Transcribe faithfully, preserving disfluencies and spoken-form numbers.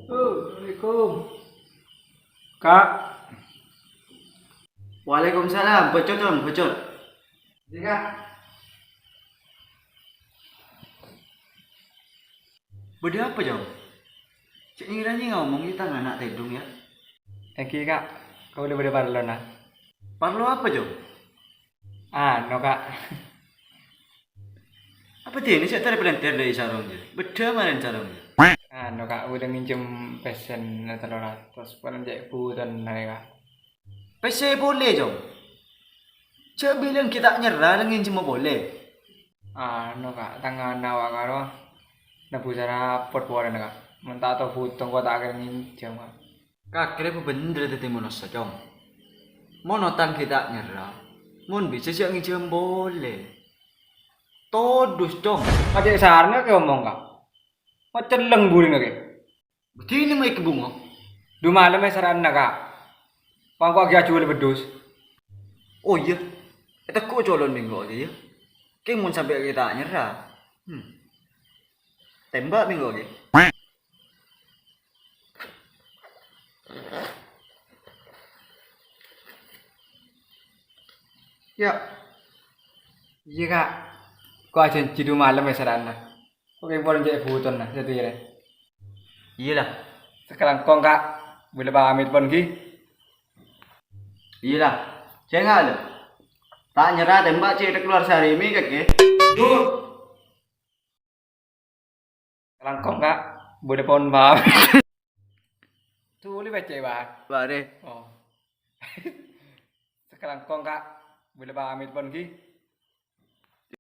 Assalamualaikum. Ka'. Waalaikumsalam. Bocor, Cong, bocor. Iyâ, Ka'. Bâdâ apa, Cong? Cè' ngira-ngira ngomong è tang ana' tèdung, yâ? Èngghi, Ka'. Kaulâ bâdâ parlona. Parlo apa, Cong? Anu, Ka'. Apa dinah sè tarè-palèntèr dâri sarong, jâ? Bâdâ marèn sarong, jâ? Anu, Ka', kaulâ ngènjhâm pèssèna tello ratos, polana cè' bhuto, Ka'. Pèssè polè, Cong. Jâ' bilâng ghi' ta' nyerra la ngènjhâmma polè. Anu, Ka', tang ana' wa' karo nebbhusâ rapot polana, Ka'. Mon ta' tao bhuto, engko' ta' kèra ngènjhâm, Ka'. Kakèrè bhender dhâddhi manossa, Cong. Mon otang ghi' ta' nyerra, mon bisa jâ' ngènjhâm polè. Todus, Cong. Ajjhâ' sareng kakè omong, Ka'. Ma' cellèng burina kakè. Bâdâna ma' èkabhungo. Dhu malem è sarana, Ka'. Pangko' ghi' ajhuwâl bhâddhus. Oh, iyâ. Ètegghu' colon bi' engko', yâ. Kèng mon sampè' kakè ta' nyerra. Hmm. Tèmbhâk bi' engko', yâ. Yâ. Iyâ, Ka'. Ko' ajhânjhi dhu malem è sarana. Ko' kèng polana cè' bhutona, satèya rè. Iyâ, la. Sakalangkong, Ka'. Bulâ pamit pon, ghi. Iyâ, la. Sènga', la. Ta' nyerra tèmbhâk cè' kalowar sarè mè' kakè. Dur. Sakalangkong, Ka'. Bulâ pon pamit. Tolè bâca, Bang. Barè. Oh. Sakalangkong, Ka'. Bulâ pamit pon, ghi.